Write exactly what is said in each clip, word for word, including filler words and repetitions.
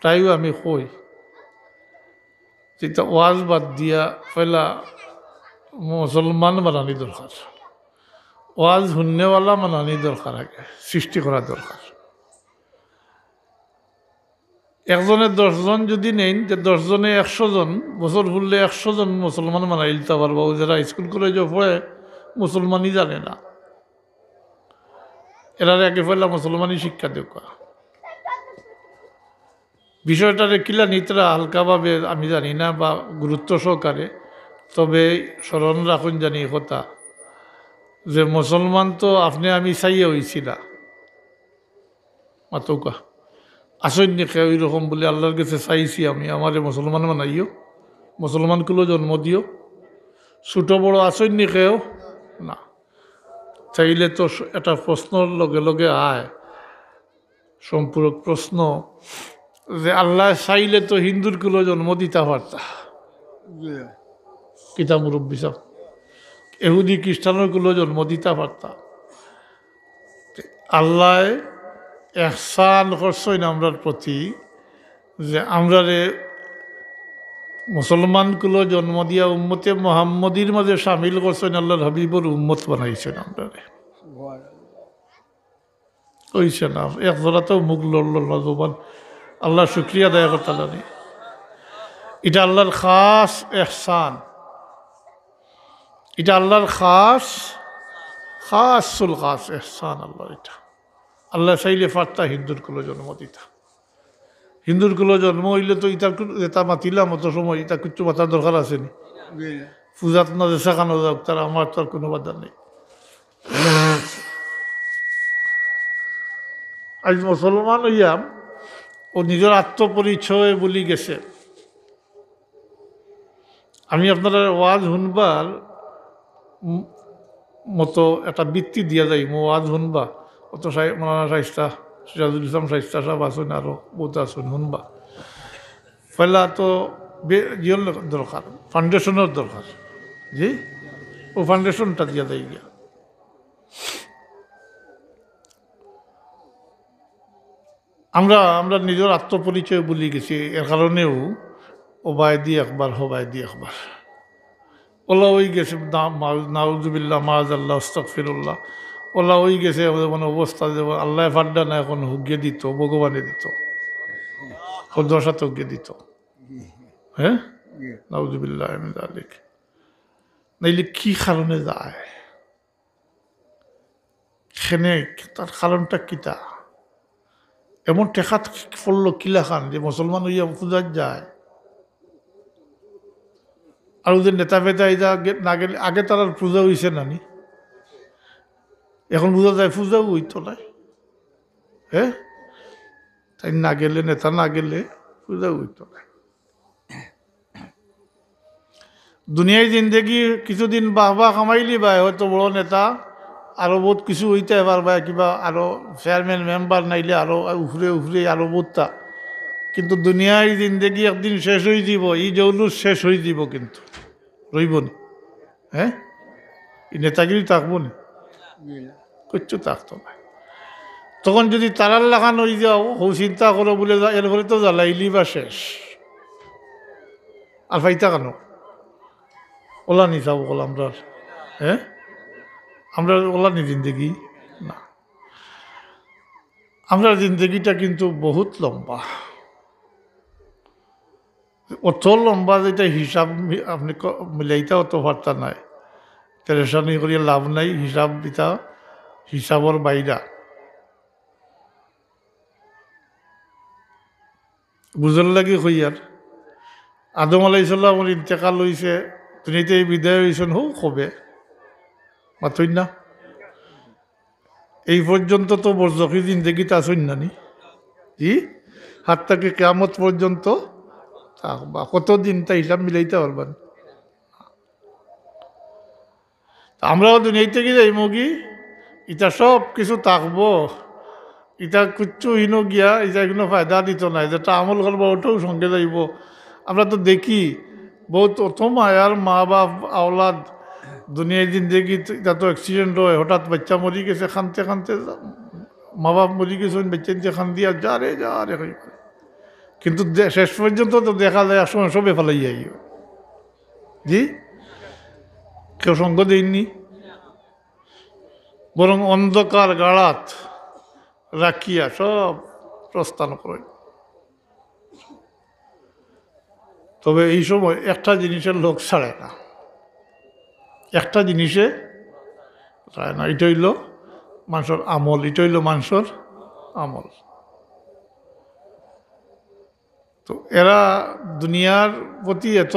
তাইও আমি কই, যেটা ওয়াজ বাদ দিয়া পয়লা মুসলমান বানানি দরকার, ওয়াজ হুননেওয়ালা বানানি দরকার, আগে সৃষ্টি করা দরকার। একজনে দশ জন যদি নেইন, যে দশ জনে একশো জন, বছর ফুরলে একশো জন মুসলমান বানাইলিতা পারবা। ও যারা স্কুল কলেজে পড়ে, মুসলমানই জানে না, এরারে আগে পয়লা মুসলমানই শিক্ষা দেউক্কা। বিষয়টারে কিলা নিতরা হালকাভাবে আমি জানি না বা গুরুত্ব সহকারে, তবে স্মরণ রাখইন জানি এই কথা যে মুসলমান তো আপনে আমি চাইয়া অইছি না। মাতউক্কা। আছইন নি কেউ এরকম বলে, "আল্লার গেছে চাইছি আমি, আমারে মুসলমান বানাইও, মুসলমান কুলো জন্ম দিও"? ছোট বড় আছইন নি কেউ? না। চাইলে তো স-, এটা প্রশ্নর লগে লগে আয়, সম্পূরক প্রশ্ন, যে আল্লায় চাইলে তো হিন্দুর কুলো জন্ম দিতা পারতা। জি। কিতা মুরব্বি সাব, এহুদি খ্রিস্টানর কুলো জন্ম দিতা পারতা। আল্লায় এহসান করছইন আমরার প্রতি, যে আমরারে মুসলমান কুলো জন্ম দিয়া উম্মতে মোহাম্মদীর মাঝে শামিল করছইন, আল্লার হাবিবর উম্মত বানাইছইন আমরারে। অইছে না, এক জোড়াতেও মুখ লড়ল না জবান। আল্লার শুকরিয়া আদায় করতা জানি। এটা আল্লার খাস এহসান, এটা আল্লার খাস, খাসুল খাস এহসান আল্লার এটা। আল্লায় চাইলে পারতা হিন্দুর কুলো জন্ম দিতা। হিন্দুর কুলো জন্ম অইলে তো ইতার কুন-, যেটা মাতিলাম অত সময়, ইতা কিচ্ছু মাতার দরকার আছে নি? জি। পূজাত না যেসাখানো যাউক, তারা আমার তো আর কুনো বাধা নেই। আজ মুসলমান অইয়া ও নিজর আত্মপরিচয় ভুলি গেছে। আমি আপনারার ওয়াজ হুনবার ম-, মতো একটা বৃত্তি দিয়া যাইমু, ওয়াজ হুনবা। অত সাই-, মৌলানা শাইস্তা, সিরাজুল ইসলাম শাইস্তা সাব আছইন, আরো বউত আছইন, হুনবা। পয়লা তো বে-, ইয়র দরকার, ফাউন্ডেশনর দরকার। জি, ও ফাউন্ডেশনটা দিয়া যাই গিয়া। আমরা, আমরা নিজর আত্মপরিচয় ভুলি গেছি, এর কারণেও ওবায়দি একবার, হবায়দি একবার। ওলা অই গেছে না-, মা-, নাউজুবিল্লাহ, মাআজাল্লাহ, আস্তাগফিরুল্লাহ। ওলা অই গেছে এমন অবস্থা, যেমন আল্লায় ফাড্ডা না, এখন হুগিয়ে দিত, ভগবানে দিত, হদ্দশাত হুগিয়ে দিত। হ্যাঁ, নাউজুবিল্লাহ মিন যালিক। নাইলে কি কারণে যায়? খেনে তার কারণটা কিতা? এমন ঠেকাত পড়লো কিলাখান যে মুসলমান অইয়া পূজাত যায়? আর ওদের নেতা ফেতা ইতা গে-, না গেলে, আগে তারার পূজা অইছে না নি? এখন বুঝা যায় পূজাও অইতো নায়। হ্যাঁ, তাই না গেলে, নেতা না গেলে পূজাও অইতো নায়। দুনিয়ার জিন্দেগি কিছুদিন বাহবা কামাইলি বায়, হয়তো বড় নেতা, আরো বউত কিছু অইতে পারবায়, কিবা আরো চেয়ারম্যান মেম্বার নাইলে আরো উপরে উপরে আরো বউততা। কিন্তু দুনিয়ার জিন্দেগি একদিন শেষ অইযিবো, ই জৌলুস শেষ অইযিবো, কিন্তু রইবো নি। হ্যাঁ, ই নেতাগিরি থাকবো নি? কিচ্ছু থাকতো নায়। তখন যদি তারার লাখান অইযাও, হউ চিন্তা করো বুলে, যা-, এরপরে তো জ্বালাইলি বা শেষ। আর পাইতা কেনে? ওলা নি চাও অকল আমরার, হ্যাঁ? আমরার ওলা নি জিন্দেগি? না। আমরার জিন্দেগিটা কিন্তু বহুত লম্বা। অত লম্বা যেটা হিসাব মি-, আপনে ক-, মিলাইতা অত পারতা নায়। পেরেশানি করিয়া লাভ নাই, হিসাব ইতা হিসাবর বাইরা। বুঝার লাগি কইয়ার, আদম আলাইহিস সালামর ইন্তেকাল অইছে, দুনিয়াতে বিদায় অইছইন, হউ কবে? মাতইন না? এই পর্যন্ত তো বরজখি জিন্দেগিত আছইন না নি? জি? হাত্তা কি কিয়ামত পর্যন্ত থাকবা। কতদিন তা হিসাব মিলাইতা পারবা নি? আমরাও দুনিয়া থাকি যাইমুগি, ইতা সব কিছু থাকবো, ইতা কিচ্ছু হিনো গিয়া, ইতা কুনু ফায়দা দিতো নায়। যেটা আমল করবা, ওটাও সঙ্গে যাইবো। আমরা তো দেখি, বউত অত মায়ার মা বাপ আওলাদ, দুনিয়ার জিন্দেগিত ইতা তো accident অয়, হঠাৎ বাইচ্চা মরি গেছে, কানতে কানতে মা বাপ মরি গেছইন, বাইচ্চা নিতে কান্দিয়া, "যা রে, যা রে," কই। কিন্তু দে-, শেষ পর্যন্ত তো দেখা যায় এক সময় সবে ফালাইয়া আইও। জি, কেউ সঙ্গ দেইনি, বরং অন্ধকার গাড়াত রাখিয়া সব প্রস্থান করে। তবে এই সময় একটা জিনিসের লোক ছাড়ে না, একটা জিনিসে ছাড়ে না। এটা হইল মানুষের আমল, এটা হইল মানুষের আমল। তো এরা দুনিয়ার প্রতি এত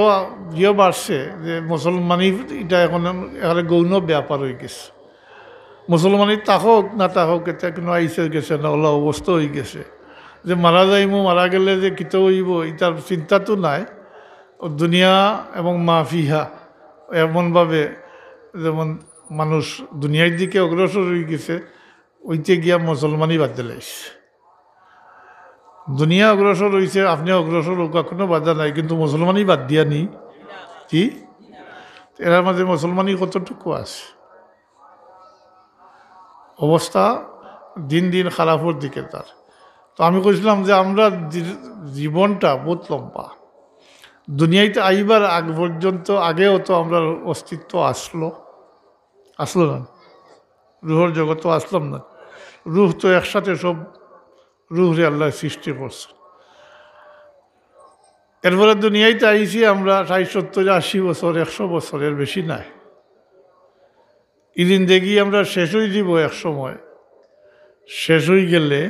ইয়ে বাড়ছে যে মুসলমানি এটা এখন একেবারে গৌণ ব্যাপার হয়ে গেছে। মুসলমানি থাকুক না থাকুক, এটা কোনো আইসে গেছে না, ওলা অবস্থা হয়ে গেছে যে মারা যাইমু, মারা গেলে যে কিতা হইব, এটার চিন্তা তো নাই। ও দুনিয়া এবং মা ফিহা এমনভাবে যেমন মানুষ দুনিয়ার দিকে অগ্রসর হয়ে গেছে, ওইতে গিয়া মুসলমানি বাদ দিলাইছে। দুনিয়া অগ্রসর হইছে, আপনি অগ্রসর হোক, কোনো বাধা নাই, কিন্তু মুসলমানি বাদ দিয়া নি কি? এরার মাঝে মুসলমানি কতটুকু আছে? অবস্থা দিন দিন খারাপের দিকে তার। তো আমি কইছিলাম যে আমরা জী-, জীবনটা বহুত লম্বা। দুনিয়াইতে আইবার আগ পর্যন্ত, আগেও তো আমরার অস্তিত্ব আসলো, আসলো না? রুহর জগত তো আসলাম না। রুহ তো একসাথে সব রুহরে আল্লাহ সৃষ্টি করছে। এরপরে দুনিয়াইতে আইছি আমরা ষাট, সত্তর, আশি বছর, একশো বছর, এর বেশি নাই। এই জিন্দেগি আমরা শেষ হয়ে দিব এক সময়। শেষ হয়ে গেলে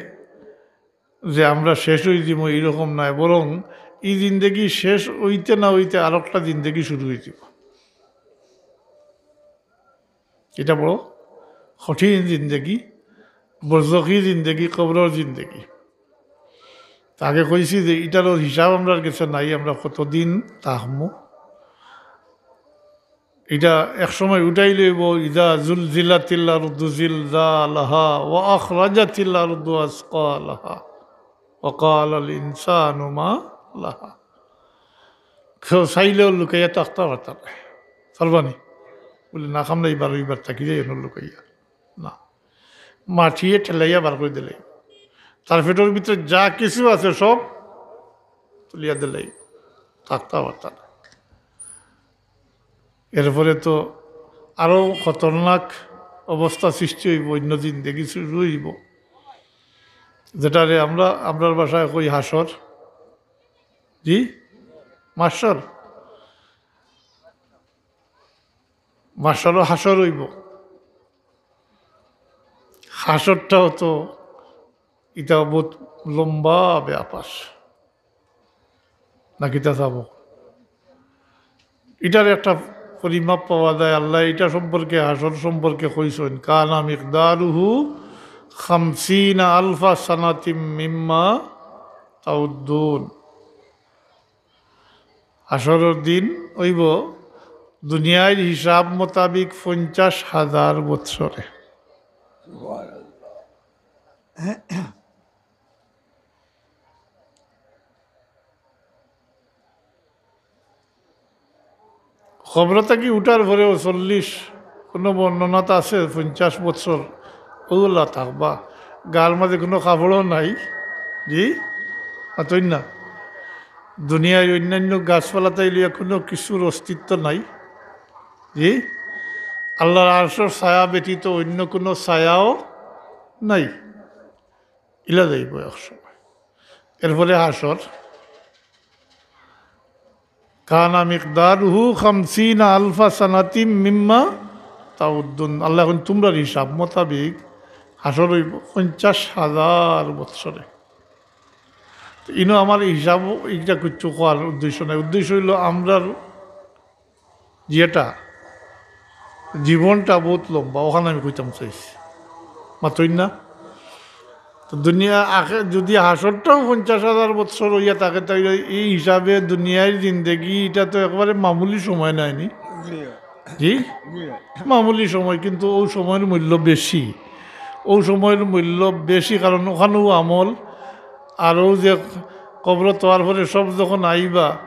যে আমরা শেষ হয়ে দিব, এরকম নয়, বরং এই জিন্দেগি শেষ হইতে না হইতে আর একটা জিন্দেগি শুরু হয়ে দিব। এটা বড় কঠিন জিন্দেগি, বরজখি জিন্দেগি, কবরর জিন্দেগি। তা আগে কইছি যে ইটারও হিসাব আমরার গেছে নাই, আমরা কতদিন থাকমু। এটা এক সময় উঠাই লইব, ইদা জুলজিলাতিল আরদু জিলজালাহা ওয়া আখরাজাতিল আরদু আসকালাহা ওয়া ক্বালাল ইনসানু মা লাহা। কেউ চাইলেও লুকাইয়া থাকতে পারতা না। পারবানি? বলে, "না, খামলা এবার ওইবার থাকি যাই, অন্য লুকাইয়া।" না, মাটিয়ে ঠেলাইয়া বার করে দিলে তার পেটর ভিতরে যা কিছু আছে সব তুলিয়া দিলে থাকতে পারতা না। এরপরে তো আরো খতরনাক অবস্থা সৃষ্টি হইব, অন্য জিন্দেগি শুরু হইব, যেটারে আমরা, আমরার ভাষায় কই হাশর। জি, মাশর। মাশরও হাশর হইব। হাশরটাও তো এটা বহুত লম্বা ব্যাপার, নাকি তা যাব? এটার একটা পরিমাপ পাওয়া যায়। আল্লাহ এটা সম্পর্কে, হাশর সম্পর্কে কইছেন, "কানা মিকদারুহু খামসিনা আলফা সানাতিম মিম্মা তাউদ্দুন।" হাশরর দিন হইব দুনিয়ার হিসাব মোতাবিক পঞ্চাশ হাজার বৎসরে। কবর থাকি উঠার পরেও চল্লিশ, কোনো বর্ণনাত আছে পঞ্চাশ বৎসর, ওগুলা থাকবা। গার মাঝে কোনো কাপড়ও নাই। জি, মাতইন না। দুনিয়ার অন্যান্য গাছপালা তাই লইয়া কোনো কিছুর অস্তিত্ব নাই। জি, আল্লাহর আরশর ছায়া ব্যতীত অন্য কোনো ছায়াও নাই। ইলা যাইব এক সময়। এরপরে হাশর। কানা মিকদারুহু খামসিনা আলফা সানাতিম মিম্মা তাউদ্দুন। আল্লাহ এখন তোমরার হিসাব মোতাবিক হাশর হইব পঞ্চাশ হাজার বৎসরে। তো ইনো আমার হিসাব, এটা কিচ্ছু করার উদ্দেশ্য নাই। উদ্দেশ্য হইল আমরার যেটা জীবনটা বহুত লম্বা, ওখানে আমি কইতাম চাইছি, মাতইন না? তো দুনিয়া আখে-, যদি হাশরটাও পঞ্চাশ হাজার বৎসর হইয়া থাকে, তাইলে এই হিসাবে দুনিয়ার জিন্দেগি এটা তো একবারে মামুলি সময় নায়নি। জি, মামুলি সময়, কিন্তু ওই সময়র মূল্য বেশি। ওই সময়র মূল্য বেশি, কারণ ওখানেও আমল, আর ও যে কবর তোয়ার পরে সব যখন আইবা,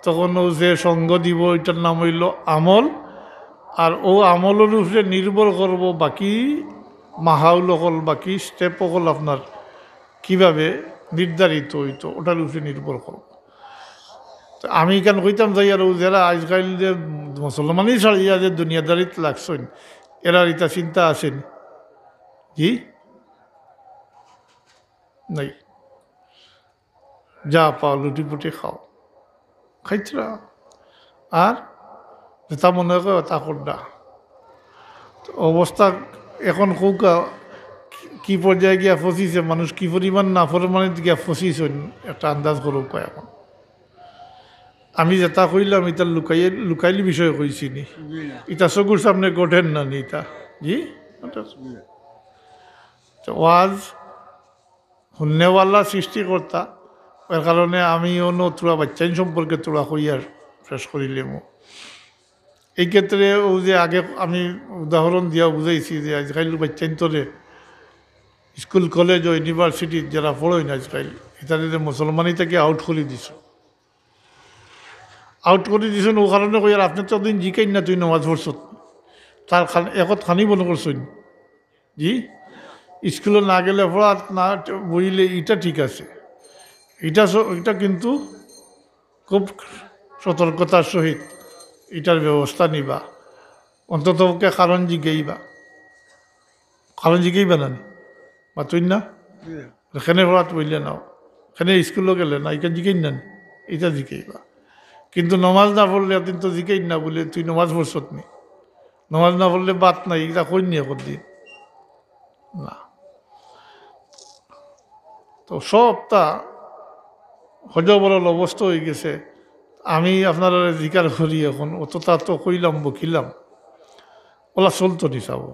তখন ও যে সঙ্গ দিব, এটার নাম হইল আমল। আর ও আমলর উপরে নির্ভর করব বাকি মাহাউল অকল, বাকি স্টেপ অকল আপনার কিভাবে নির্ধারিত অইতো, ওটার উপরে নির্ভর করবো। তো আমি ইখান কইতাম চাই, আর ও যেরা আইজকাইল যে মুসলমানি ছাড়িয়া যে দুনিয়াদারিত লাগছইন, এরার ইতা চিন্তা আছে নি? জি, নাই। যা পাও লুটিপুটি খাও, খাইতরা। আর যেটা মনে করে তা কররা। তো অবস্থা এখন কউক্কা কি পর্যায়ে গিয়া ফসিছে, মানুষ কি পরিমাণ নাফরমানিত গিয়া ফসিছইন, একটা আন্দাজ করউক্কা এখন। আমি যেটা কইলাম, ইটা লুকাইয়ে, লুকাইলি বিষয় কইছি নি? জি না। ইটা চকুর সামনে ঘটের না নি ইটা? জি? ওটা জি। তো ওয়াজ হুননেওয়ালা সৃষ্টিকর্তা, এর কারণে আমি অনো থুড়া বাচ্চাইন সম্পর্কে থুড়া কইয়া শেষ করিলিমু। এই ক্ষেত্রে ও যে আগে আমি উদাহরণ দিয়া বুঝাইছি যে আইজকাইল বাচ্চাইন্তরে স্কুল, কলেজ ও ইউনিভার্সিটিত যেরা পড়ইন আইজকাইল, ইতারে যে মুসলমানি থাকি আউট করি দিছইন, আউট করি দিছইন, ও কারণে কইয়ার আপনে তো দিন জিকাইন না তুই নমাজ পড়ছত, তার খান-, একত খানি বন্ধ করছইন। জি, স্কুলো না গেলে পড়া না বইলে ইটা ঠিক আছে, ইটা স-, ইটা কিন্তু খুব সতর্কতার সহিত ইটার ব্যবস্থা নিবা, অন্তত পক্ষে কারণ জিগাইবা, কারণ জিগাইবা না নি? মাতইন না? জি। কেনে পড়াত বইলে নাও, কেনে স্কুলো গেলে না, ইখান জিগাইন না নি? ইটা জিগাইবা। কিন্তু নমাজ না পড়লে একদিন তো জিগাইন না বুলে তুই নমাজ পড়ছত নি, নমাজ না পড়লে ভাত নাই, ইটা কইন নি একদিন? না। তো সবটা হজবরল অবস্থা অইগেছে। আমি আপনারারে জিকার করি এখন, অতটা তো কইলাম বকিলাম, ওলা চলতো নি চাবো।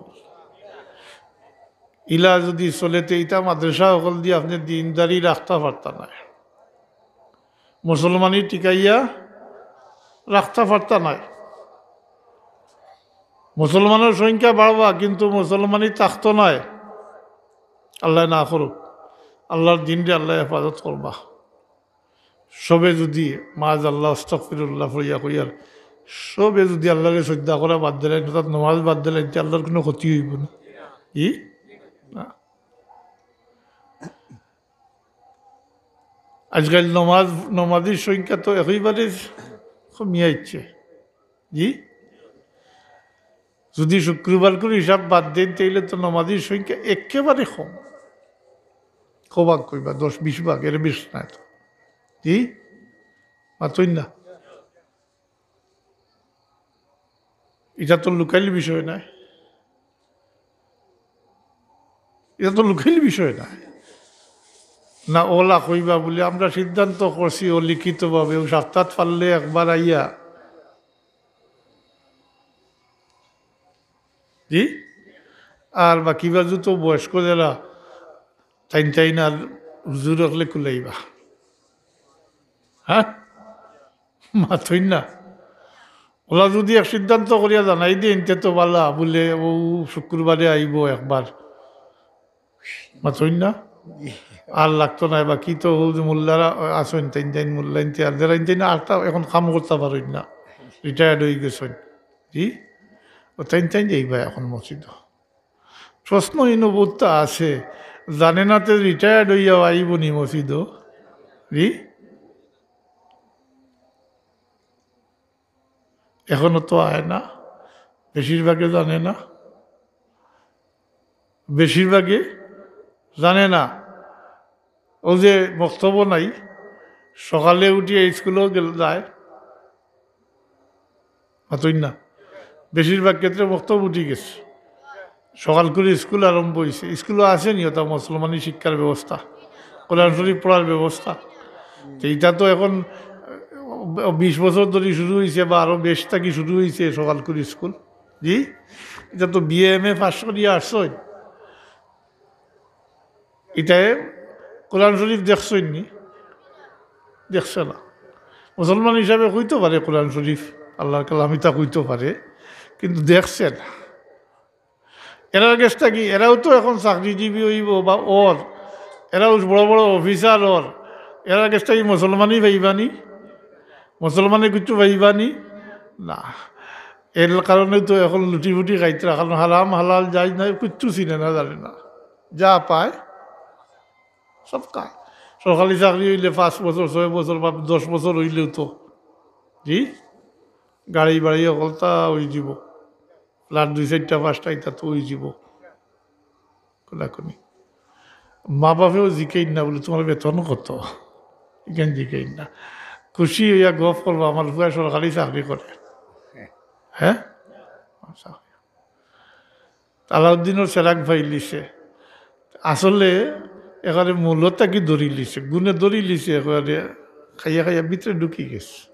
ইলা যুদি চলে তে ইতা মাদ্রাসা অকল দি আপনে দিনদারি রাখতা পারতা নায়, মুসলমানি টিকাইয়া রাখতা পারতা নায়। মুসলমানর সংখ্যা বাড়বা, কিন্তু মুসলমানি থাকতো নায়। আল্লায় না করুক, আল্লার দিনরে আল্লায় হেফাজত করবা। সবে যুদি মাআজাল্লাহ, আস্তাগফিরুল্লাহ পড়িয়া কইয়ার, সবে যুদি আল্লারে সইজদা করা বাদ দিলাইন, অর্থাৎ নমাজ বাদ দিলাইন, তে আল্লার কুনু ক্ষতি অইবো নি? ই? না। আইজকাইল নমাজ, নমাজির সংখ্যা তো একেবারে কমিয়া আইছে। জি? যুদি শুক্রবার করি হিসাব বাদ দেইন, তাইলে তো নমাজির সংখ্যা একেবারে কম। কয় ভাগ কইবা? দশ বিশ ভাগ, এর বেশ নায় তো। জি? মাতইন না। ইটা তো লুকাইল বিষয় নায়, ইটা তো লুকাইল বিষয় নায়। না ওলা কইবা বুলে আমরা সিদ্ধান্ত করছি অলিখিতভাবে, ও সপ্তাত পারলে একবার আইয়া। জি? আর বাকি বাজু তো বয়স্ক যেরা, তাইন তাইন আর হুজুর অকলে কুলাইবা। হ্যাঁ? মাতইন না। ওলা যুদি এক সিদ্ধান্ত করিয়া জানাই দেইন, তে তো বালা, বুলে ও শুক্রবারে আইবো একবার। মাতইন না? আর লাগতো নায়, বাকি তো ও যে মোল্লারা আছইন, তাইন তাইন মোল্লাইন তে আর যারা তাইন আর তা এখন কাম করতা পারইন না, রিটায়ার্ড অইগেছইন। জি? ও তাইন তাইন যাইবা এখন মসজিদো। প্রশ্ন ইনো বুঝতা আছে, জানে না তে রিটায়ার্ড অইয়া আইবো নি মসজিদো? জি? এখনো তো আয় না, বেশিরভাগে জানে না, বেশিরভাগে জানে না। ও যে মক্তবও নাই, সকালে উঠিয়া স্কুলেও গেল, যায়, মাতইন না, বেশিরভাগ ক্ষেত্রে মক্তব উঠি গেছে। সকাল করি স্কুল আরম্ভ অইছে, স্কুলো আছে নি ওটা মুসলমানি শিক্ষার ব্যবস্থা, কোরআন শরীফ পড়ার ব্যবস্থা? তো ইটা তো এখন, আহ, বিশ বছর ধরি শুরু অইছে বা আরো বেশ থাকি শুরু অইছে সকাল করি স্কুল। জি, ইটা তো বিএ এমএ পাস করিয়া আছইন, ইটায় কোরআন শরীফ দেখছইন নি? দেখছে না। মুসলমান হিসাবে কইতো পারে কোরআন শরীফ, আল্লার কালাম ইতা কইতো পারে, কিন্তু দেখছে না। এরার গেছ থাকি, এরাও তো এখন চাকরিজীবী অইবো বা অর, এরাও বড় বড় অফিসার অর, এরার গেছ থাকি মুসলমানি পাইবা নি? মুসলমানে কিচ্ছু পাইবা নি? না। এর কারণে তো এখন লুটি-ফুটি খাইতরা, কারণ হারাম হালাল জায়েজ নাই, কিচ্ছু চিনে না, জানে না, যা পায় সব খায়। সরকারি চাকরি অইলে পাঁচ বছর, ছয় বছর বা দশ বছর অইলেও তো, জি, গাড়ি বাড়ি হকলতা অইযিবো, ফ্ল্যাট দুই চাইরটা পাঁচটা, ইতা তো অইযিবো। কোনাকুনি মা বাপেও জিকাইন না বুলে, "তুমার বেতন কত?" ইখান জিকাইন না। খুশি অইয়া গফ করবা, "আমার পুয়ায় সরকারি চাকরি করে।" হ্যাঁ, আলাউদ্দিনর চেরাগ পাইলিছে। আসলে এখানে মূলত কি ধরিলিছে, গুণে ধরিলিছে, একেবারে খাইয়া খাইয়া ভিতরে ঢুকি গেছে।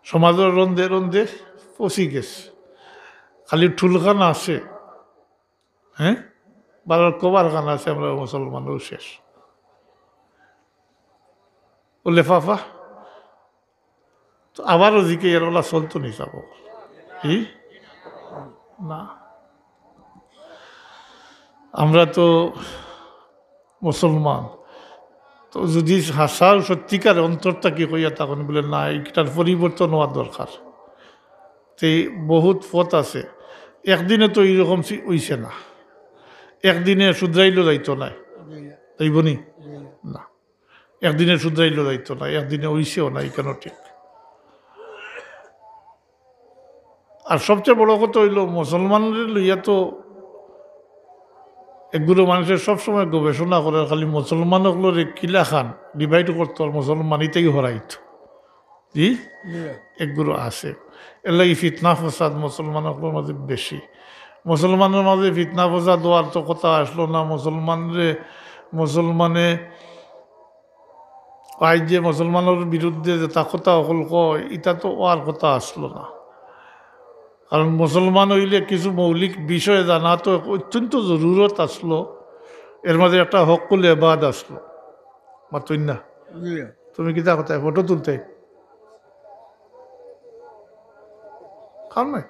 সমাজর রন্ধে রন্ধে পচি গেছে। খালি ঠুলখান আছে, হ্যাঁ, বারোর কভারখান আছে, আমরা মুসলমানও শেষ। ও লেফাফা। তো আবারও জিকাইয়ার, ওলা চলতো নি যাবো? কি? না। আমরা তো মুসলমান। তো যদি হাছা সত্যিকার অন্তর থাকি কইয়া থাকইন বুলে, "না, ইটার পরিবর্তন অওয়া দরকার।" তে বহুত পথ আছে। একদিনে তো ইরকম সি-, অইছে না। একদিনে শুধরাইলো যাইতো নায়। যাইবো নি? না। একদিনে শুধরাইলো যাইতো না, একদিনে অইছেও না, ইখানও ঠিক। আর সবচেয়ে বড় কথা অইলো, মুসলমানরে লইয়া তো একগুলো মানুষে সবসময় গবেষণা করে, খালি মুসলমান অকলরে কিলাখান divide করতো আর মুসলমানিতেই হরাইতো। জি? জি। একগুলো আছে। এর লাগি ফিতনা ফসাদ মুসলমান অকলর মাঝে বেশি। মুসলমানর মাঝে ফিতনা ফসাদ অওয়ার তো কথা আসলো না। মুসলমানরে, মুসলমানে আইজ যে মুসলমানর বিরুদ্ধে যেতা কথা অকল কয়, ইতা তো অওয়ার কথা আসলো না। কারণ মুসলমান অইলে কিছু মৌলিক বিষয় জানা তো অত্যন্ত জরুরত আসলো। এর মাঝে একটা হক্কুল এবাদ আসলো। মাতইন না? জি। তুমি কিতা কথায় ফটো তুলতে? কাম নাই।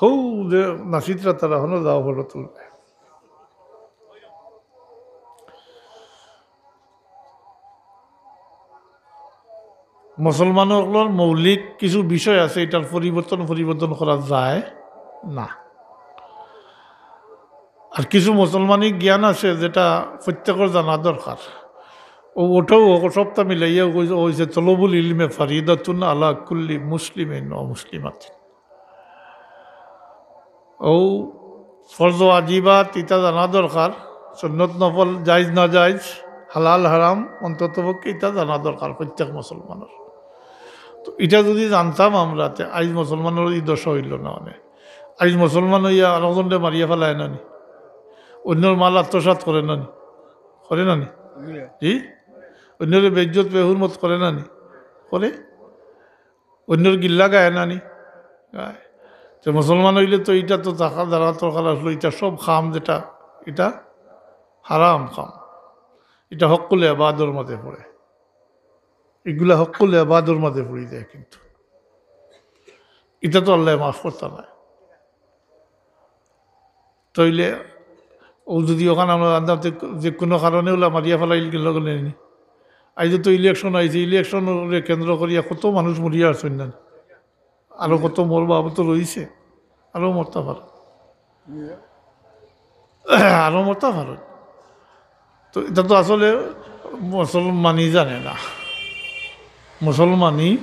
হউ যে নাচিতরা তারা হনো যাও ফটো তুলতে। মুসলমান অকলর মৌলিক কিছু বিষয় আছে, ইটার পরিবর্তন, পরিবর্তন করা যায় না। আর কিছু মুসলমানি জ্ঞান আছে যেটা প্রত্যেকর জানা দরকার। ও ওটাও সবটা মিলাইয়া অইছে, "তলবুল ইলমে ফারিদাতুন আলা কুল্লি মুসলিমিন ওয়া মুসলিমাতিন।" ও ফরজ ওয়াজিবাত ইতা জানা দরকার, সুন্নত নফল, জায়েজ নাজায়েজ, হালাল হারাম, অন্তত পক্ষে ইতা জানা দরকার প্রত্যেক মুসলমানর। তো ইটা যদি জানতাম আমরা, তে আইজ মুসলমানর ই দশা অইলো না। মানে আইজ মুসলমান অইয়া আরকজনরে মারিয়া ফালায় না নি? অইন্যর মাল আত্মসাৎ করে না নি? করে না নি? জি। জি? অইন্যরে বেইজ্জত বেহুরমত করে না নি? করে। অইন্যর গিল্লা গায় না নি? গায়। তে মুসলমান অইলে তো ইটা তো থাকা জানা দরকার আসলো, ইটা সব কাম যেটা, ইটা হারাম কাম, ইটা হক্কুল এবাদর মাঝে পড়ে, ইগুলা হক্কুল এবাদর মাঝে পড়ি যায়। কিন্তু ইটা তো আল্লায় মাফ করতা নায়। তইলে ও যদি অখান আমরা জানতাম, তে যে কুনু কারণে অলা মারিয়া ফালাইল গেল গেলে নি। আইজ তো ইলেকশন আইছে, ইলেকশনরে কেন্দ্র করিয়া কত মানুষ মরিয়া আছইন না? আরো কত মরবা, আবু তো রইছে, আরো মরতা পারে, আরো মরতা পারে। তো ইটা তো আসলে মুসলমানি জানে না, মুসলমানি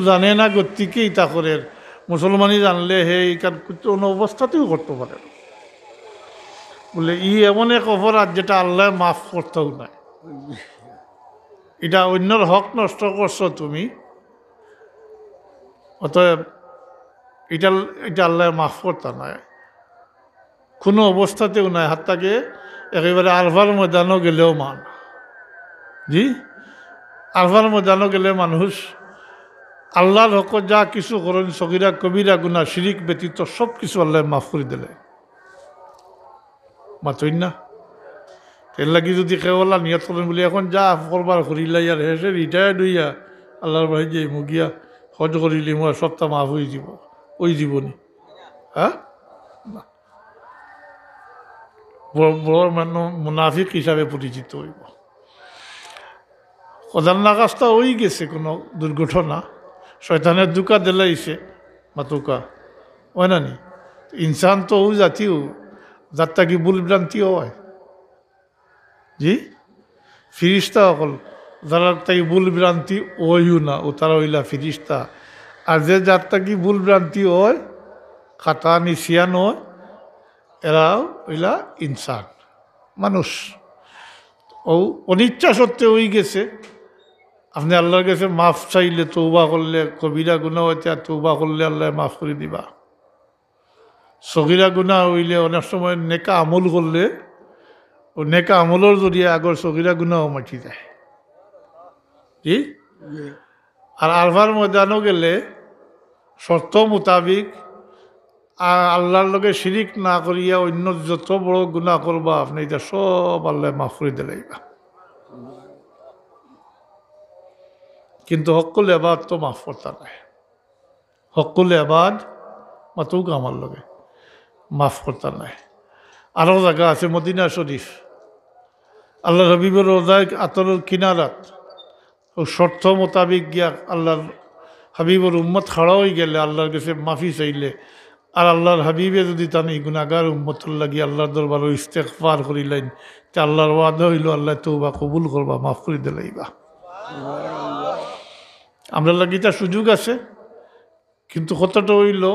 জানে না গতিকে ইতা করের। মুসলমানি জানলে হে ইখান কুনু অবস্থাতেও করতো পারে না। বুলে, ই এমন এক অপরাধ যেটা আল্লায় মাফ করতাউ নায়। ইটা অইন্যর হক নষ্ট করছো তুমি, অতএব ইটা, ইটা আল্লায় মাফ করতা নায়। কুনু অবস্থাতেও নায়, হাত্তাকে একেবারে আরফার ময়দানো গেলেও মান। জি, আরফার ময়দানো গেলে মানুষ আল্লার হকো যা কিছু করইন, সগিরা কবিরা গুনা, শিরিক ব্যতীত সব কিছু আল্লায় মাফ করি দিলে। মাতইন না? এর লাগি যদি কেউ আল্লাহ নিয়ত করইন বুলে, অখন যা করবার করিলাই, আর হেষে retired অইয়া আল্লার বাড়ি যাইমু গিয়া, হজ করিলিমু, আর সবতা মাফ অইযিবো, অইযিবো নি? হ্যাঁ? না। বড়, বড় মানু-, মুনাফিক হিসাবে পরিচিত অইবো। খোদার নাগাস্তা অইগেছে কুনু দুর্ঘটনা, শয়তানে ধুকা দিলাইছে, মাতুকা, অয় না নি? ইনসান তো অউ জাতীয়, যার থাকি ভুল ভ্রান্তি অয়। জি, ফিরিস্তা অকল, যারার তাকি ভুল ভ্রান্তি অইও না, অউ তারা অইলা ফিরিস্তা। আর যে যার তাকি ভুল ভ্রান্তি অয়, খাতা নিসিয়ান অয়, এরা অইলা ইনসান, মানুষ। অউ অনিচ্ছা সত্ত্বে অইগেছে। আপনে আল্লার গেছে মাফ চাইলে, তওবা করলে, কবিরা গুনা অইতে আর তওবা করলে আল্লায় মাফ করি দিবা। সগিরা গুনা অইলে অনেক সময় নেকা আমল করলে, অউ নেকা আমলর জরিয়ে আগর সগিরা গুনাও মাফি যায়। জি? আর আরফার ময়দানো গেলে শর্ত মোতাবিক আ-, আল্লার লগে শিরিক না করিয়া অইন্য যত বড় গুনা করবা আপনে, ইতা সব আল্লায় মাফ করি দিলাইবা। কিন্তু হক্কুল এবাদ তো মাফ করতা নায়। হক্কুল এবাদ মাতুক আমার লগে, মাফ করতা নায়। আরো জাগা আছে মদিনা শরিফ, আল্লার হাবিবর রওজায় আতরর কিনারাত, অউ শর্ত মোতাবিক গিয়া আল্লার হাবিবর উম্মত খাড়া অইগেলে আল্লার গেছে মাফি চাইলে, আর আল্লার হাবিবে যুদি তান ই গুনাগার উম্মতর লাগি আল্লার দরবারো ইস্তেগফার করিলাইন, তে আল্লার ওয়াদা অইলো আল্লায় তওবা কবুল করবা, মাফ করি দিলাইবা। আমরার লাগি ইতা সুযোগ আছে, কিন্তু কথাটা অইলো,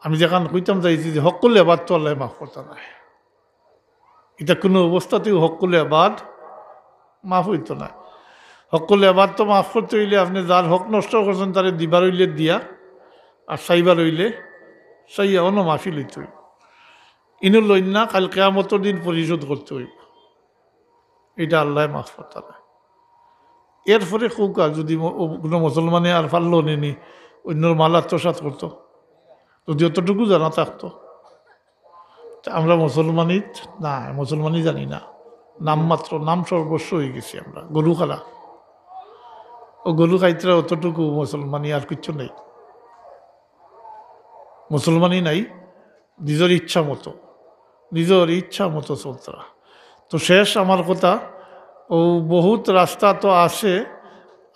আমি যেখান কইতাম চাইছি যে হক্কুল এবাদ তো আল্লায় মাফ করতা নায়। ইতা কুনু অবস্থাতেউ হক্কুল এবাদ মাফ অইতো নায়। হক্কুল এবাদ তো মাফ করতে অইলে আপনে যার হক নষ্ট করছইন তারে দিবার অইলে দিয়া, আর চাইবার অইলে চাইয়া অনো মাফি লইতে অইবো। ইনো লইন না, কাইল কিয়ামতর দিন পরিশোধ করতে অইবো। ইটা আল্লায় মাফ করতা নায়। এরপরে কউক্কা যুদি ম-, অউ কুনু মুসলমানে আর পারলো নি নি অইন্যর মাল আত্মসাৎ করতো, যুদি অতটুকু জানা থাকতো। তে আমরা মুসলমানি না, মুসলমানি জানি না, নামমাত্র, নাম সর্বস্ব অইগেছি আমরা, গরু খারা। অউ গরু খাইতরা অতটুকু মুসলমানি, আর কিচ্ছু নাই। মুসলমানি নাই, নিজর ইচ্ছা মতো, নিজর ইচ্ছা মতো চলতরা। তো শেষ আমার কথা, অউ বহুত রাস্তা তো আছে,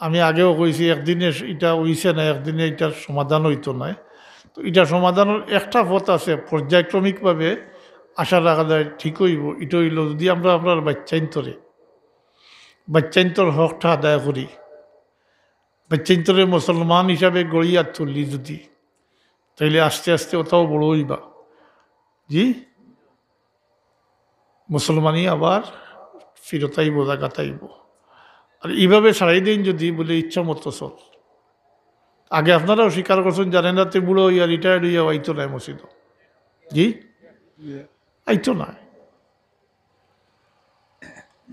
আমি আগেও কইছি, একদিনে ইটা অইছে না, একদিনে ইটার সমাধান অইতো নায়। তো ইটা সমাধানর একটা পথ আছে, পর্যায়ক্রমিকভাবে আশা রাখা যায় ঠিক অইবো। ইটা অইলো যুদি আমরা আমরার বাইচ্চাইন্তরে, বাইচ্চাইন্তর হকটা আদায় করি, বাইচ্চাইন্তরে মুসলমান হিসাবে গড়িয়া তুলি যুদি, তাইলে আস্তে আস্তে অতাও বড় অইবা। জি, মুসলমানি আবার ফিরত আইবো, জাগাত আইবো। আর ইভাবে ছাড়াই দেইন যুদি, বুলে ইচ্ছা মতো চল। আগে আপনারাও স্বীকার করছইন, জানেন না, তে বুড়া অইয়া retired অইয়া আইতো নায় মসজিদো। জি? আইতো নায়।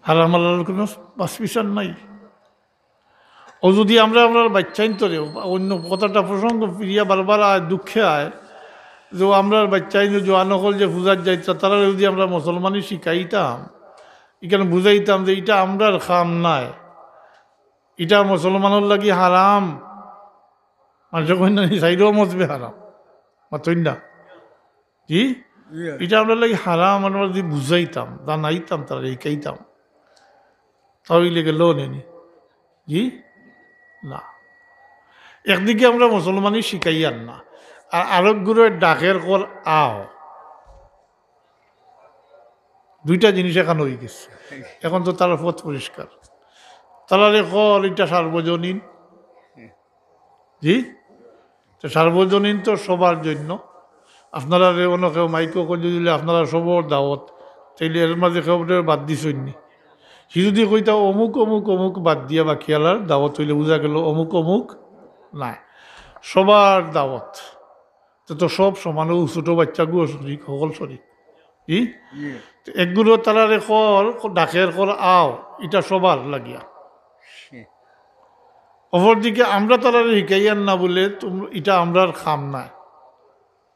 হারাম হালালর কুনু বাছ বিচার নাই। অউ যুদি আমরা আমরার বাইচ্চাইন্তরে, অইন্য কথাটা প্রসঙ্গ ফিরিয়া বারবার আয়, দুঃখে আয়, যে অউ আমরার বাইচ্চাইন্তরে জোয়ান অকল যে পূজাত যাইতরা, তারারে যুদি আমরা মুসলমানি শিখাইতাম, ইখান বুঝাইতাম যে ইটা আমরার কাম নায়, ইটা মুসলমানর লাগি হারাম। মানষে কইন না নি, চাইরো মজবে হারাম। মাতইন না। জি? ইটা আমরার লাগি হারাম, আমরা যুদি বুঝাইতাম, জানাইতাম, তারারে শিখাইতাম, তাইলে গেলো নি নি। জি? না। একদিকে আমরা মুসলমানি শিখাইয়ার না, আর আরক গুরুয়ে ডাকের কল আও। দুইটা জিনিস এখান অইগেছে। এখন তো তারার পথ পরিষ্কার। তারারে কল ইটা সার্বজনীন। জি? তো সার্বজনীন তো সবার জন্য। আপনারারে অন্য কেউ মাইকো কইয়া দিলে আপনারা সবর দাওয়াত, তাইলে এর মাঝে কেউ বাদ দিছইন নি। হি যুদি কইতা অমুক, অমুক, অমুক বাদ দিয়া বাকি আলার দাওয়াত অইলে বুঝা গেলো অমুক, অমুক নায়, সবার দাওয়াত। তো, তো সব সমান, অউ ছোট বাইচ্চাগুও শরিক, হকল শরিক। জি? জি। তো একগুলো তারারে কল, ডাকের কল আও, ইটা সবার লাগিয়া। জি। অপরদিকে আমরা তারারে শিখাইয়ার না বুলে, তুম-, ইটা আমরার কাম নায়।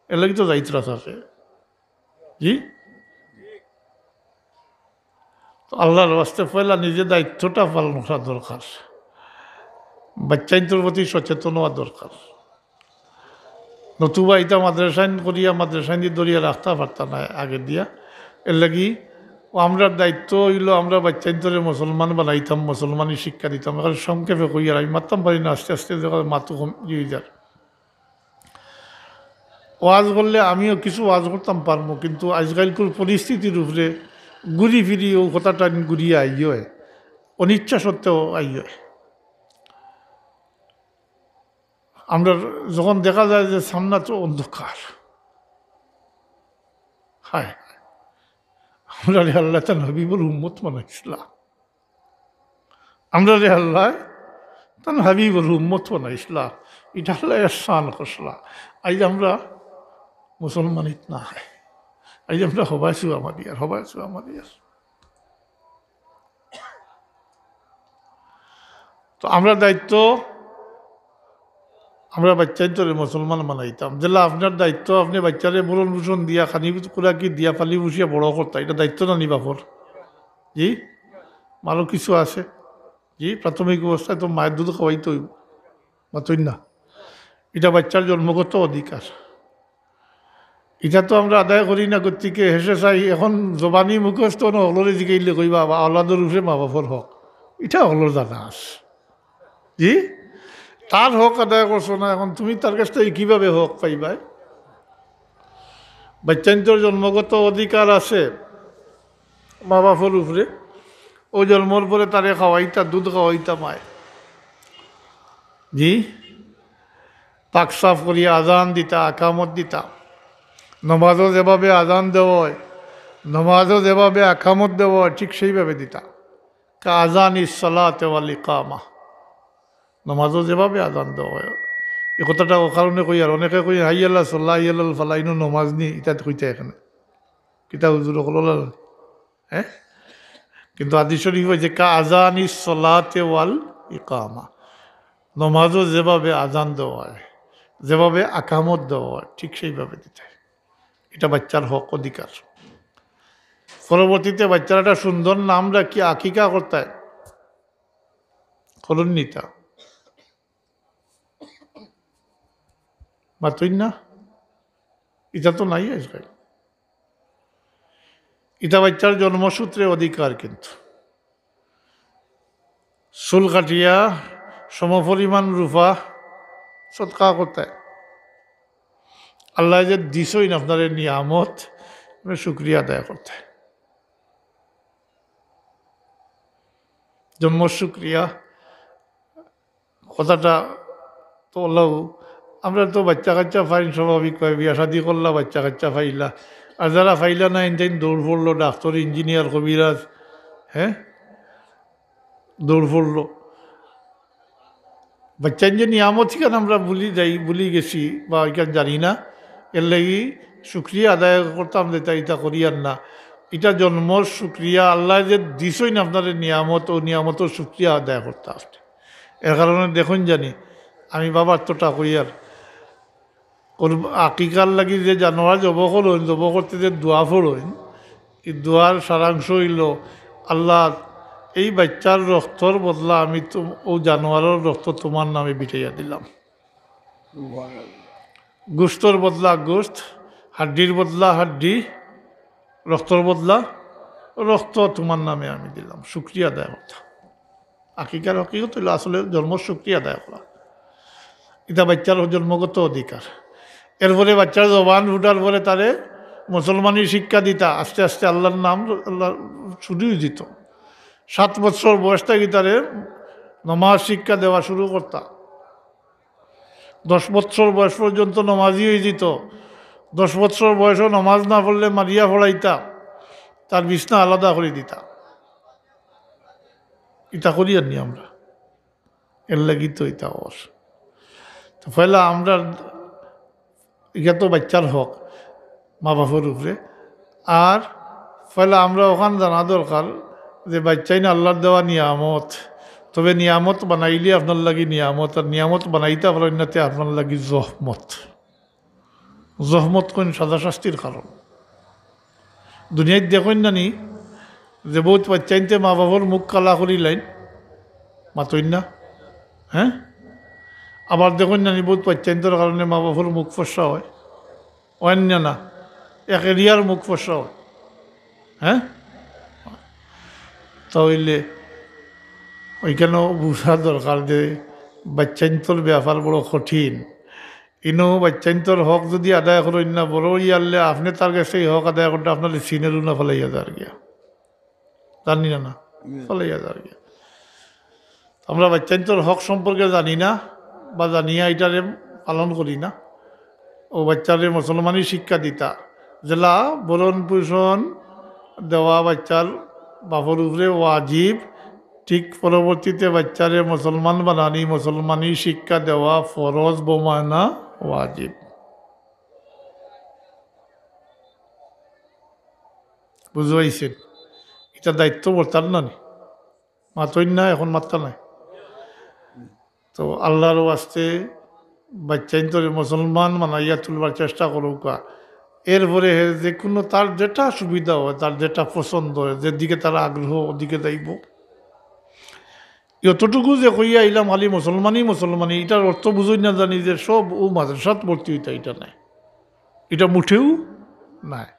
এর লাগি তো যাইতরা থাকে। জি? তো আল্লার ওয়াস্তে পয়লা নিজে দায়িত্বটা পালন করা দরকার, বাইচ্চাইন্তর প্রতি সচেতন অওয়া দরকার। নতুবা ইটা মাদ্রাসাইন করিয়া মাদ্রাসাইন দি ধরিয়া রাখতা পারতা নায় আগে দিয়া। এর লাগি অউ আমরার দায়িত্ব অইলো আমরা বাইচ্চাইন্তরে মুসলমান বানাইতাম, মুসলমানি শিক্ষা দিতাম। এখন সংক্ষেপে কইয়ার, আমি মাততাম পারি না, আস্তে আস্তে দেখা যায় মাতও কম অইযার। ওয়াজ করলে আমিও কিছু ওয়াজ করতাম পারমু, কিন্তু আইজকাইলকুর পরিস্থিতির উপরে ঘুরি ফিরি অউ কথাটা ঘুরিয়া আইয়, অনিচ্ছা সত্ত্বেও আইয়। আমরা যখন দেখা যায় যে সামনে তো অন্ধকার, হায় হায়, আমরারে আল্লায় তান হাবিবর উম্মত বানাইছলা, আমরারে আল্লায় তান হাবিবর উম্মত বানাইছলা, ইটা আল্লায় এহসান করছলা। আইজ আমরা মুসলমানিত নাই, আইজ আমরা হবায় চুয়া মারিয়ার, হবায় চুয়া মারিয়ার। তো আমরার দায়িত্ব, আমরা বাইচ্চাইন্তরে মুসলমান বানাইতাম। যেলা আপনার দায়িত্ব, আপনে বাইচ্চারে ভরণ পোষণ দিয়া, খানি খুরাকি দিয়া, পালি পুষিয়া বড় করতা, ইটা দায়িত্ব না নি বাপর? জি, আরো কিছু আছে। জি, প্রাথমিক অবস্থায় তো মায়ের দুধ খাওয়াইতে অইবো, মাতইন না? ইটা বাইচ্চার জন্মগত অধিকার। ইটা তো আমরা আদায় করি না, গতিকে হেষে চাই এখন জবানি মুখস্থ না, হকলরে জিকাইলে কইবা, "আবা, আওলাদর উপরে মা বাপর হক।" ইটা হকলর জানা আছে। জি, তার হক আদায় করছো না, এখন তুমি তার কাছ থাকি কিভাবে হক পাইবায়? বাইচ্চাইন্তর জন্মগত অধিকার আছে মা বাপর উপরে। অউ জন্মর পরে তারে খাওয়াইতা, দুধ খাওয়াইতা মায়। জি, পাক সাফ করিয়া আজান দিতা, আকামত দিতা। নমাজও যেভাবে আজান দেওয়া অয়, নমাজও যেভাবে আকামত দেওয়া অয়, ঠিক সেইভাবে দিতা। কা আজানিস সালাতে ওয়াল ইকামা। নমাজও যেভাবে আজান দেওয়া অয়। ই কথাটা অউ কারণে কইয়ার, অনেকে কইন, "হাইয়ালা সালাহ, হাইয়ালাল ফালাহ", ইনো নমাজ নি, ইটা কইতা এখানে। কিতা হুজুর অকল অলা? হ্যাঁ? কিন্তু হাদিস শরীফ অইছে, "কা আজানিস সালাতে ওয়াল ইকামা।" নমাজও যেভাবে আজান দেওয়া অয়, যেভাবে আকামত দেওয়া অয়, ঠিক সেইভাবে দিতা। ইটা বাইচ্চার হক অধিকার। পরবর্তীতে বাইচ্চার একটা সুন্দর নাম রাখি আকিকা করতা। করইন নি তা? মাতইন না? ইটা তো নাই আজকাল। ইটা বাইচ্চার জন্মসূত্রে অধিকার, কিন্তু চুল কাটিয়া সমপরিমাণ রুপা সদকা করতা। আল্লায় যে দিছইন আপনারে নিয়ামত, আপনে শুকরিয়া আদায় করতা। জন্ম শুকরিয়া কথাটা তো অলাউ, আমরা তো বাইচ্চা কাইচ্চা পাইন স্বাভাবিকভাবে, বিয়া শাদি করলা, বাইচ্চা কাইচ্চা পাইলা, আর যারা পাইলা না, ইনতাইন দৌড় পড়লো, ডাক্তার, ইঞ্জিনিয়ার, কবিরাজ, হ্যাঁ, দৌড় পড়লো। বাইচ্চাইন যে নিয়ামত, ইখান আমরা ভুলি যাই, ভুলি গেছি বা ইখান জানি না, এরলাগি শুকরিয়া আদায় করতাম যেটা, ইটা করিয়ার না। ইটা জন্মর শুকরিয়া, আল্লায় যে দিছইন আপনারে নিয়ামত, অউ নিয়ামতর শুকরিয়া আদায় করতা। এর কারণে দেখইন জানি, আমি বাবার তোটা কইয়ার, কুরব-, আকিকার লাগি যে জানোয়ার জবো করইন, জবো করতে যে দোয়া পড়ইন, ই দোয়ার সারাংশ অইলো, "আল্লাহ, এই বাইচ্চার রক্তর বদলা আমি তো, অউ জানোয়ারর রক্ত তুমার নামে বিটাইয়া দিলাম।" গোস্তর বদলা গোস্ত, হাড্ডির বদলা হাড্ডি, রক্তর বদলা রক্ত তুমার নামে আমি দিলাম। শুকরিয়া আদায় করতা। আকিকার হকিকত অইলো আসলে জন্মর শুকরিয়া আদায় করা। ইটা বাইচ্চার জন্মগত অধিকার। এরপরে বাইচ্চার জবান ফুটার পরে তারে মুসলমানি শিক্ষা দিতা, আস্তে আস্তে আল্লাহর নাম, আল্লাহ শুরু অই দিত। সাত বছর বয়স থাকি তারে নমাজ শিক্ষা দেওয়া শুরু করতা। দশ বছর বয়স পর্যন্ত নমাজি অই দিত। দশ বছর বয়সও নমাজ না পড়লে মারিয়া পড়াইতা, তার বিছনা আলাদা করি দিতা। ইটা করিয়ার নি আমরা, এরলাগি তো ইটা অর। তো পয়লা আমরা, ইটা তো বাইচ্চার হক মা বাপর উপরে। আর পয়লা আমরা অখান জানা দরকার যে বাইচ্চাইন আল্লাহর দেওয়া নিয়ামত, তবে নিয়ামত বানাইলে আপনার লাগি নিয়ামত, আর নিয়ামত বানাইতা পারইন না তে আপনার লাগি জহমত। জহমত কইন সাজা শাস্তির কারণ। দুনিয়াত দেখইন না নি যে বউত বাইচ্চাইন্তে মা বাপর মুখ কালা করিলাইন, মাতইন না? হ্যাঁ, আবার দেখইন না নি বউত বাইচ্চাইন্তর কারণে মা বাপর মুখ ফর্সা অয়, অইন না? এক এরিয়ার মুখ ফর্সা অয়, হ্যাঁ। তা অইলে অইখানও বুঝা দরকার যে বাইচ্চাইন্তর ব্যাপার বড় কঠিন। ইনো বাইচ্চাইন্তর হক যুদি আদায় করইন না, বড় অইয়ারলে আপনে তার গেছে ই হক আদায় করতে আপনারে সিনেরও না ফালাইয়া যার গিয়া। জানি না, না? চলে গিয়া যার গিয়া। আমরা বাচ্চাইন্তর হক সম্পর্কে জানি না, বা জানিয়া ইটারে পালন করি না। ও বাচ্চারে মুসলমানি শিক্ষা দিতা, যেলা ভরণ পোষণ দেওয়া বাচ্চার বাপর উপরে ওয়াজিব, ঠিক পরবর্তীতে বাচ্চারে মুসলমান বানানি, মুসলমানি শিক্ষা দেওয়া ফরজ, বমানা ওয়াজিব। বুঝাইছেন? ইটা দায়িত্ব বর্তার না নি? মাতইন না, এখন মাততা নাই। তো আল্লাহর ওয়াস্তে বাচ্চাইন্তরে মুসলমান বানাইয়া তুলবার চেষ্টা করউক্কা। এরপরে হে যে কোনো তার যেটা সুবিধা হয়, তার যেটা পছন্দ হয়, যেদিকে তার আগ্রহ, ওদিকে যাইব। যতটুকু যে কইয়া আইলাম খালি মুসলমানি, মুসলমানি, ইটার অর্থ বুঝই না জানি যে সব ও মাদ্রাসাত ভর্তি হইতা, ইটা নাই, ইটা মুঠেও নাই।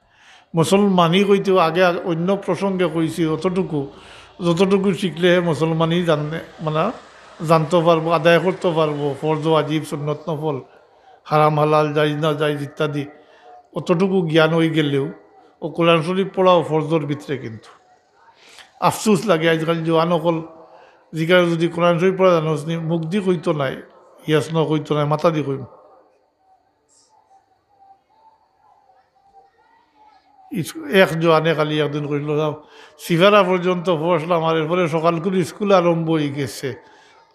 মুসলমানি কইতেও আগে আগে অন্য প্রসঙ্গে কইছি, অতটুকু, যতটুকু শিখলে হে মুসলমানি জানতে, মানে, জানতে পারবো, আদায় করতে পারবো, ফরজ ওয়াজিব, সুন্নত নফল, হারাম হালাল, জায়েজ না জায়েজ ইত্যাদি, অতটুকু জ্ঞান হয়ে গেলেও ও কোরআন শরীফ পড়াও ফরজর ভিতরে। কিন্তু আফসোস লাগে, আজকাল জোয়ান অকল জিকার যদি কোরআন শরীফ পড়া জানোস নি, মুখ দি কইতো নাই, ইয়াস ন কইতো নাই, মাথা দি কইম। ইস-, এক জোয়ানে খালি একদিন কইল, "যাও, সিফারা পর্যন্ত পড়লাম, আর এরপরে সকাল করে স্কুল আরম্ভ হয়ে গেছে,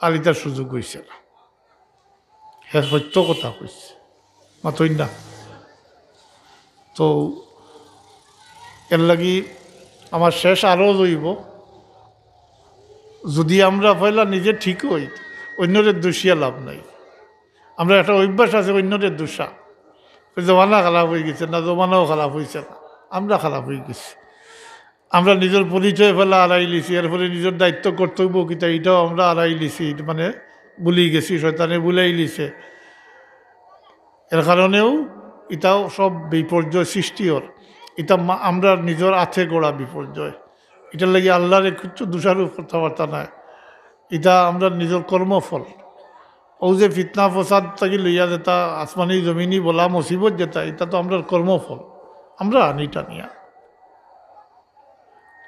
আর ইটার সুযোগ হইছে না।" হে সত্য কথা কইছে, মাতইন না। তো এর লাগি আমার শেষ আরজ হইব, যদি আমরা পয়লা নিজে ঠিক হই, অন্যরে দোষিয়া লাভ নাই। আমরা একটা অভ্যাস আছে অন্যরে দোষা, ওই জমানা খারাপ হয়ে গেছে না, জমানাও খারাপ হয়েছে না, আমরা খারাপ হয়ে গেছি। আমরা নিজের পরিচয় ফেলা আড়াই লিছি, এরপরে নিজের দায়িত্ব কর্তব্য কিতা, এটাও আমরা আড়াই লিছি, মানে ভুলি গেছি, শয়তানে ভুলাই লিছে। এর কারণেও এটাও সব বিপর্যয় সৃষ্টি অর। এটা মা-, আমরা নিজের হাতে গড়া বিপর্যয়। এটার লাগি আল্লাহরে কিচ্ছু দোষারোপ করতে পারতা না। এটা আমরা নিজের কর্মফল। ও যে ফিতনা ফসাদ থাকি লইয়া যেটা আসমানি জমিনি বলা মুসিবত যেটা, এটা তো আমরার কর্মফল, আমরা আনি টানিয়া।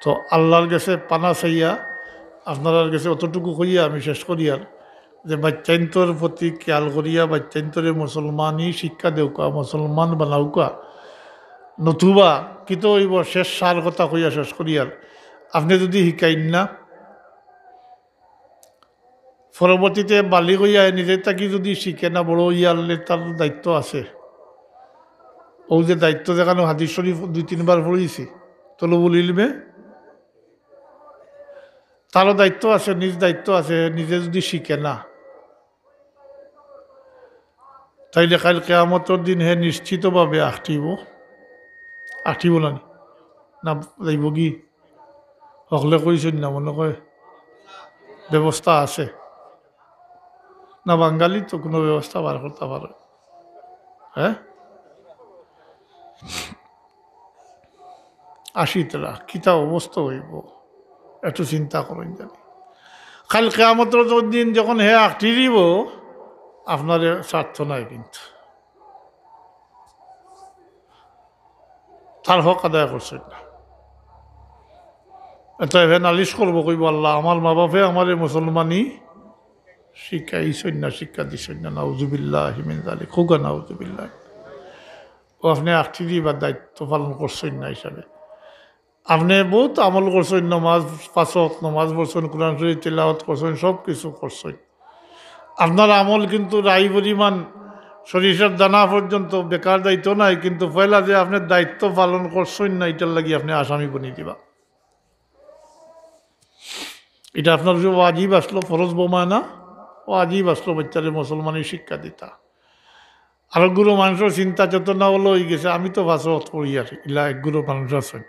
তো আল্লাহর গেছে পানা চাইয়া, আপনারার গেছে অতটুকু কইয়া আমি শেষ করিয়ার যে বাচ্চাইন্তর প্রতি খেয়াল করিয়া বাচ্চাইন্তরে মুসলমানি শিক্ষা দেউকা, মুসলমান বানাউকা। নতুবা কিতা হইব, শেষ সার কথা কইয়া শেষ করিয়ার, আপনি যদি শিখাইন না, পরবর্তীতে বালিগ হইয়া নিজে থাকি যদি শিখে না, বড় হইয়া আনলে তার দায়িত্ব আছে। ও যে দায়িত্ব, যেখানে হাদিস শরীফ দুই তিনবার পড়েছি, তলবুল ইলমে, তারও দায়িত্ব আছে, নিজ দায়িত্ব আছে। নিজে যদি শিখে না, তাইলে কাইল কিয়ামতর দিন হে নিশ্চিতভাবে আখটিব। আখটিব না নি? না যাইব কি? হকলে কইছইন না, মনে কয় ব্যবস্থা আছে। না, বাঙালি তো কোনো ব্যবস্থা বার করতে পারে। হ্যাঁ, আসি তারা, কিতা অবস্থা হইব, একটু চিন্তা করইন জানি। কাইল কিয়ামতর দিন যখন হে আখটি দিব, আপনারে স্বার্থ নাই কিন্তু। তার হক আদায় করছইন না। এত এবার নালিশ করবো, কইব, "আল্লাহ, আমার মা বাপে আমারে মুসলমানি শিক্ষা দিছইন না, শিক্ষা দিছইন না।" নাউজুবিল্লাহি মিন যালিক। কউক্কা নাউজুবিল্লাহ। ও আপনে আখটি দিবার দায়িত্ব পালন করছইন না হিসাবে। আপনে বহুত আমল করছইন, নমাজ, পাঁচ ওয়াক্ত নমাজ পড়ছইন, কোরআন শরীফ তিলাওয়াত করছইন, সব কিছু করছইন। আপনার আমল কিন্তু রাই পরিমাণ সরিষার দানা পর্যন্ত বেকার যাইতো নাই, কিন্তু পয়লা যে আপনে দায়িত্ব পালন করছইন না, ইটার লাগি আপনে আসামি বনি দিবা। ইটা আপনার উপরে ওয়াজিব আসলো, ফরজ বমায় না, ওয়াজিব আসলো বাচ্চারে মুসলমানি শিক্ষা দিতা। আর গুরু মানুষের চিন্তা চেতনা অলা হয়ে গেছে, আমি তো পাঁচ ওয়াক্ত পড়ি আর ইলা এক গুরু মানুষ আছইন,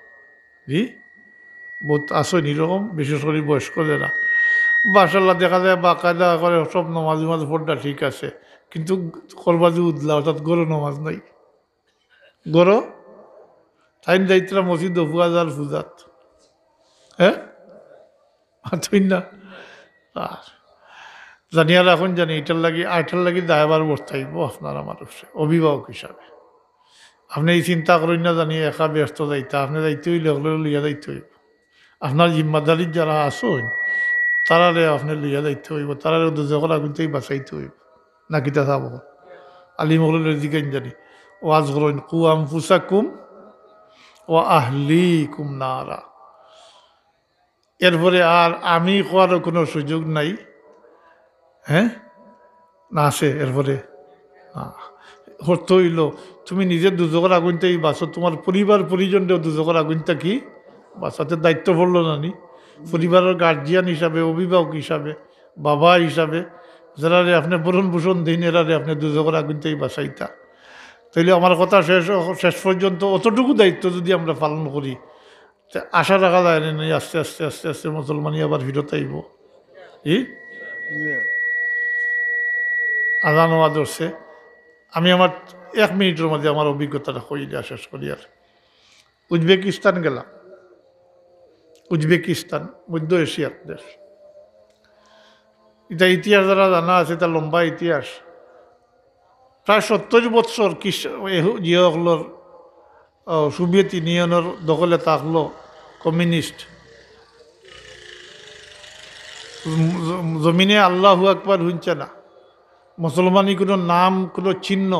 জি, বহুত আছইন এরকম, বিশেষ করে বয়স্ক যারা। মাশাআল্লাহ দেখা যায় বাকায়দা করে সব নমাজ উমাজ পড়া ঠিক আছে, কিন্তু করবা যে উদলা, অর্থাৎ ঘরো নমাজ নাই। ঘরো তাইন যাইতরা মসজিদ ফুয়া যার পূজাত, হ্যাঁ, মাতইন না। আর জানিয়া রাখইন জানি, ইটার লাগি, আর ইটার লাগি দায়ভার বর্তাইব আপনার আমার উপরে, অভিভাবক হিসাবে। আপনে ই চিন্তা করইন না জানি একা ব্যস্ত যাইতা, আপনে যাইতে হইলে হকলরে লইয়া যাইতে হইব। আপনার জিম্মাদারি যারা আছইন, তারারে আপনে লইয়া যাইতে অইবো, তারারে দুজখর আগুন থাকি বাঁচাইতে অইবো। না কিতা সাব? আলিম অকলরে জিগাইন জানি, ওয়াজ করইন, "কু আনফুসাকুম ওয়া আহলিকুম নারা।" এরপরে আর আমি কওয়ারও কুনু সুযোগ নাই। হ্যাঁ, না আছে এরপরে? না। অর্থ অইলো, তুমি নিজে দুজখর আগুন থাকি বাঁচো, তুমার পরিবার পরিজনরেও দুজখর আগুন থাকি বাঁচাইতে দায়িত্ব পড়লো না নি? পরিবারর গার্জিয়ান হিসাবে, অভিভাবক হিসাবে, বাবা হিসাবে, যেরারে আপনে ভরণ পোষণ দেইন, এরারে আপনে দুজখর আগুন থাকি বাঁচাইতা। তাইলে আমার কথা শেষ, শেষ পর্যন্ত অতটুকু দায়িত্ব যদি আমরা পালন করি, তে আশা রাখা যায় না নি, আস্তে আস্তে, আস্তে আস্তে মুসলমানি আবার ফিরত আইবো। জি? আজান ওয়াজ ধরছে। আমি আমার এক মিনিটর মাঝে আমার অভিজ্ঞতাটা কইয়া শেষ করি। আর উজবেকিস্তান গেলাম, উজবেকিস্তান মধ্য এশিয়ার দেশ। ইটা ইতিহাস যারা জানা আছে, ইটা লম্বা ইতিহাস। প্রায় সত্তইর বৎসর কৃষ-, এহু-, ইয়ে অকলর, আহ, সোভিয়েত ইউনিয়নর দখলে থাকলো কমিউনিস্ট। জ-, জ-, জমিনে আল্লাহু আকবার হুনছে না, মুসলমানি কুনু নাম, কুনু চিহ্ন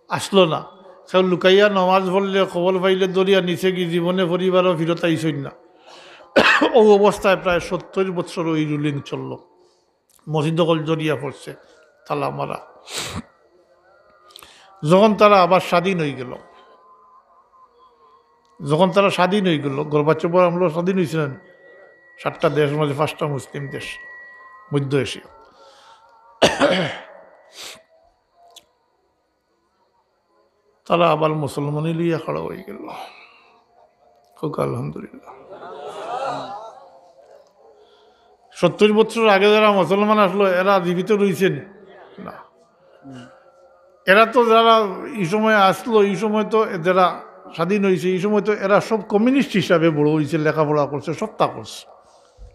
আসলো না। কেউ লুকাইয়া নমাজ পড়লে, খবর পাইলে ধরিয়া নিছে গি, জীবনে পরিবারও ফিরত আইছইন না। অউ অবস্থায় প্রায় সত্তইর বৎসর ওই রুলিং চললো। মসজিদ অকল জরিয়া পড়ছে, তালা মারা। যখন তারা আবার স্বাধীন অইগেলো, যখন তারা স্বাধীন অইগেলো, গোরবাচভর আমলো স্বাধীন অইছে না? সাতটা দেশ মাঝে পাঁচটা মুসলিম দেশ, মধ্য এশিয়া। তারা আবার মুসলমানি লইয়া খাড়া অইগেলো। কউক্কা আলহামদুলিল্লাহ। সত্তইর বৎসর আগে যারা মুসলমান আসলো, এরা জীবিত রইছে নি? না। এরা তো যারা ই সময় আসলো, ই সময় তো যারা স্বাধীন অইছে, ই সময় তো এরা সব কমিউনিস্ট হিসাবে বড় অইছে, লেখাপড়া করছে, সবতা করছে।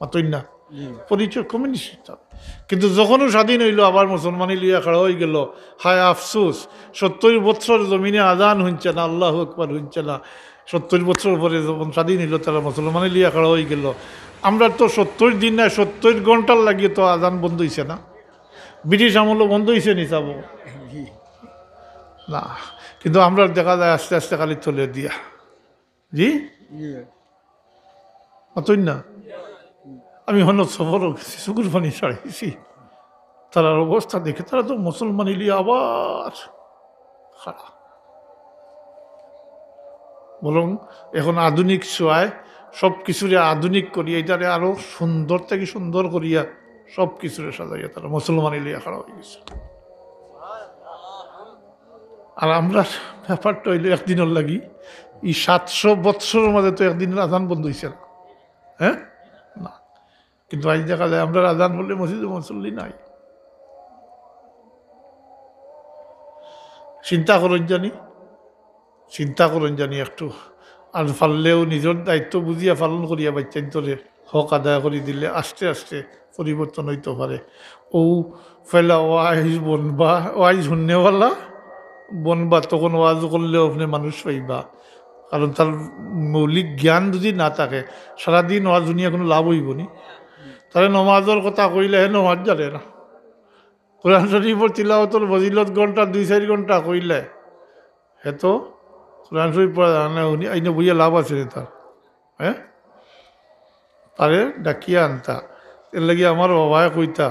মাতইন না? জি। পরিচয় কমিউনিস্ট হিসাবে। কিন্তু যখনউ স্বাধীন অইলো, আবার মুসলমানি লইয়া খাড়া অইগেলো। হায় আফসোস, সত্তইর বৎসর জমিনে আজান হুনছে না, আল্লাহু আকবার হুনছে না। সত্তইর বৎসর পরে যখন স্বাধীন অইলো, তারা মুসলমানি লইয়া খাড়া অইগেলো। আমরার তো সত্তইর দিন নায়, সত্তইর ঘন্টার লাগি তো আজান বন্ধ অইছে না। ব্রিটিশ আমলো বন্ধ অইছে নি সাব? না, কিন্তু আমরার দেখা যায় আস্তে আস্তে খালি তলে দিয়া। জি? জি। মাতইন না? আমি হনো সফরও গেছি, চকুর পানি ছাড়াইছি। তারার অবস্থা দেখে, তারা তো মুসলমানি লইয়া আবার খাড়া। বরং এখন আধুনিক ছোঁয়ায় সব কিছুরে আধুনিক করিয়া, ইটারে আরো সুন্দর থাকি সুন্দর করিয়া সব কিছুরে সাজাইয়া তারা মুসলমানি লইয়া খাড়া অইগেছে। আর আমরার ব্যাপারটা অইলো একদিনর লাগি, ই সাতশো বৎসরর মাঝে তো একদিনর আজান বন্ধ অইছে না, হ্যাঁ? না। কিন্তু আইজ দেখা যায় আমরার আজান পড়লে মসজিদো মুসল্লি নাই। চিন্তা করইন জানি, চিন্তা করইন জানি একটু। আর পারলেও নিজর দায়িত্ব বুঝিয়া পালন করিয়া বাইচ্চাইন্তরে হক আদায় করি দিলে আস্তে আস্তে পরিবর্তন অইতো পারে। অউ পয়লা ওয়াইজ বনবা, ওয়াইজ হুননেওয়ালা বনবা, তখন ওয়াজ করলেও আপনে মানুষ পাইবা। কারণ তার মৌলিক জ্ঞান যদি না থাকে, সারাদিন ওয়াজ হুনিয়া কুনু লাভ অইবো নি? তারে নমাজর কথা কইলে হে নমাজ জানে না। কোরআন শরীফর তিলাওয়াতর ফজিলত ঘন্টা, দুই চাইর ঘন্টা কইলে হে তো কোরআন শরীফ পড়া জানে না, হুনি আইনে বইয়া লাভ আছে নি তার? হ্যাঁ? তারে ডাকিয়া আনতা। এরলাগি আমার বাবায় কইতা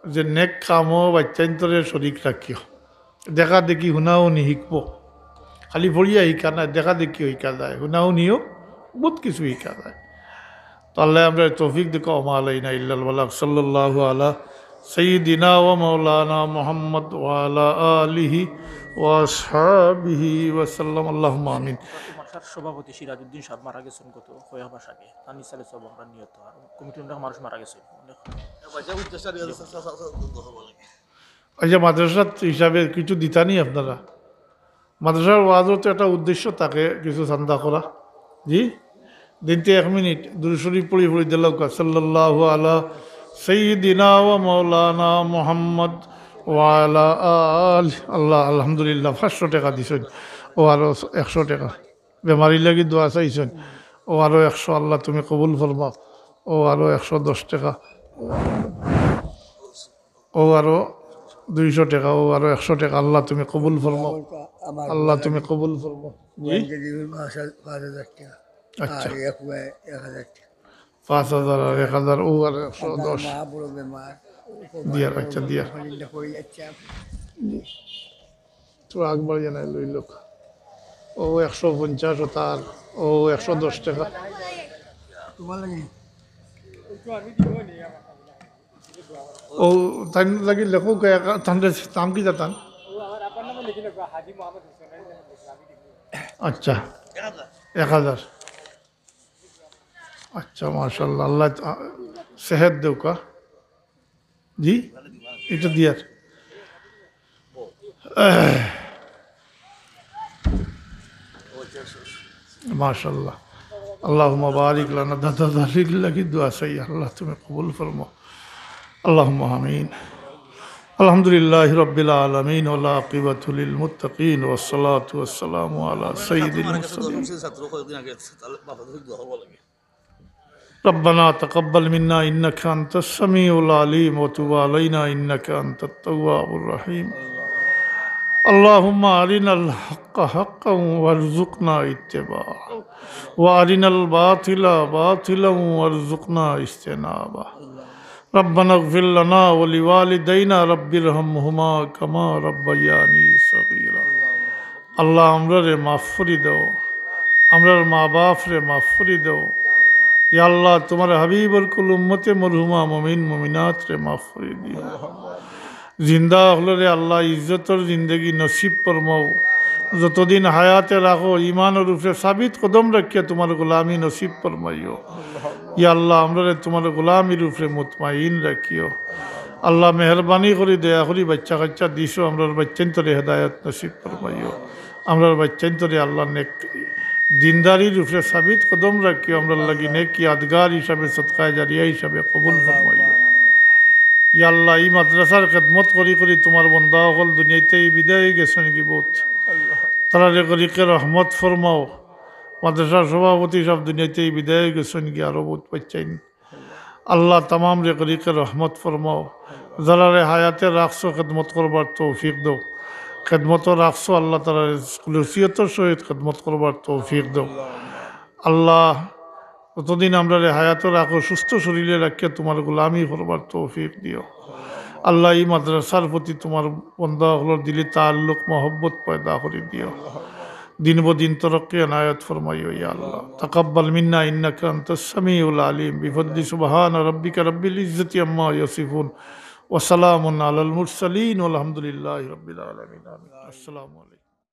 যে নেক কামো বাইচ্চাইন্তরে শরিক রাখিও। দেখা দেখি হুনাহুনি হিকবো। খালি পড়িয়া হিকা নায়, দেখা দেখিও হিকা যায়, হুনাহুনিও বউত কিছু হিকা যায়। তো আল্লায় আমরারে তৌফিক দেউক্কা, ওমা আলাইনা ইল্লাল বালাগ। সাল্লাল্লাহু আলা সাইয়্যিদিনা ওয়া মাওলানা মুহাম্মদ ওয়া আলা আলিহি ওয়া আসহাবিহি ওয়া সাল্লাম। আল্লাহুম্মা আমিন। মাদ্রাসার সভাপতি সিরাজউদ্দিন সাহেব মারা গেছেন গত কয়েক মাস আগে। তার নিসালে সব আমরা নিহত আর কমিটির অনেক মানুষ মারা গেছে। অনেক আচ্ছা, মাদ্রাসার হিসাবে কিছু দিতা নি আপনারা? মাদ্রাসার ওয়াজও তো একটা উদ্দেশ্য থাকে, কিছু চান্দা করা। জি, দিনতে এক মিনিট দুরূদ শরীফ পড়ি পড়ি দিলাউক্কা, সাল্লাল্লাহু আলা সাইয়্যিদিনা ওয়া মাওলানা মুহাম্মদ ওয়া আলা আলি, আল্লাহ, আলহামদুলিল্লাহ, পাঁচশো টেকা দিছইন, ও আরো একশো টেকা। বেমারির লাগি দোয়া চাইছইন। ও আরো একশো, আল্লাহ তুমি কবুল ফরমাও। ও আরো একশো দশ টেকা, ও আরো দুইশো টেকা, ও আরো একশো টেকা, আল্লাহ তুমি কবুল ফরমাও। আমার আল্লাহ তুমি কবুল ফরমাও। জি? ব্যাংকে দিবি পাঁচ হাজার, পাঁচ হাজার টেকা। আচ্ছা। আর এক, এক হাজার টেকা। পাঁচ হাজার আর এক হাজার, ও আর একশো দশ। আমার মা বড় বেমার। দিয়ার, আচ্ছা, দিয়ার। ওখানে করি যাচ্ছে। জি। তো আকবর জানাই লই লোক। ও একশো পঞ্চাশ, ও তার, ও একশো দশ টেকা। তোমার লাগে? ও তাই লাগি লেখক, তানরে নাম কি জাতান? আচ্ছা, এক হাজার। আচ্ছা, মাশাআল্লাহ, আল্লাহ তা-, সেহেত দেউকা। জি, এটা দিয়ার। মাশাআল্লাহ। আল্লাহুম্মা বারিক লানা। দাদা, দাদির লাগি দোয়া চাই, আল্লাহ তুমি কবুল ফরমাও। আল্লাহুম্মা আমিন। আলহামদুলিল্লাহি রাব্বিল আলামিন, ওয়াল আকিবাতু লিল মুত্তাকিন, ওয়াস সালাতু ওয়াস সালামু আলা সাইয়্যিদিল মুরসালিন। ربنا تقبل منا إنك أنت السميع العليم وتب علينا إنك أنت التواب الرحيم. اللهم أرنا الحق حقا وارزقنا اتباعه، وأرنا الباطل باطلا وارزقنا اجتنابه. ربنا اغفر لنا ولوالدينا رب ارحمهما كما ربياني صغيرا. আল্লাহ, আমরারে মাফ করি দেও, আমরার মা বাপরে মাফ করি দেও। ইয়া আল্লাহ, তোমার হাবিবর কুল উম্মতে মরহুমা মুমিন মুমিনাতরে মাফ করি দিও। জিন্দা অকলরে আল্লাহ ইজ্জতর জিন্দেগি নসিব ফরমাও। যতদিন হায়াতে রাখো, ইমানর উপরে সাবিত কদম রাখিয়া তোমার গোলামি নসিব ফরমাইও। ইয়া আল্লাহ, আমরারে তোমার গোলামির উপরে মুতমাইন রাখিও। আল্লাহ, মেহেরবানি করি, দয়া করি, বাচ্চা কাচ্চা দিছো, আমরার বাচ্চাইন্তরে হেদায়েত নসিব ফরমাইও। আমরার বাচ্চাইন্তরে আল্লাহ নেক দিনদারির উপরে সাবিত কদম রাখিও, আমরার লাগি নেক ইয়াদগার হিসাবে, সদকায়ে জারিয়া হিসাবে কবুল ফরমাইও। ইয়া আল্লাহ, ই মাদ্রাসার খেদমত করি করি তোমার বন্দা অকল দুনিয়াইতে বিদায় গেছইন গি বউত। তারারে গরিকে রহমত ফরমাও। মাদ্রাসার সভাপতি সাব দুনিয়াইতে বিদায় গেছইন গি, আরো বউত বাচ্চাইন। আল্লাহ, তামামরে গরিকে রহমত ফরমাও। যারারে হায়াতে রাখছো, খেদমত করবার তৌফিক দেও। খেদমতো রাখছো, আল্লাহ, তারারে খুলুসিয়তর সহিত খেদমত করবার তৌফিক দেও। আল্লাহ, যতদিন আমরারে হায়াতো রাখো, সুস্থ শরীরে রাখিয়া তোমার গোলামি করবার তৌফিক দিও। আল্লাহ, ই মাদ্রাসার প্রতি তোমার বন্দা অকলর দিলি তাল্লুক, মহব্বত পয়দা করি দিও। দিন ব দিন তরক্কি এনায়েত ফরমাইও, ইয়া আল্লাহ। تقبل منا إنك أنت السميع العليم بفضل سبحان ربك رب العزة عما يصفون وسلام على المرسلين والحمد لله رب العالمين. آمين. السلام عليكم.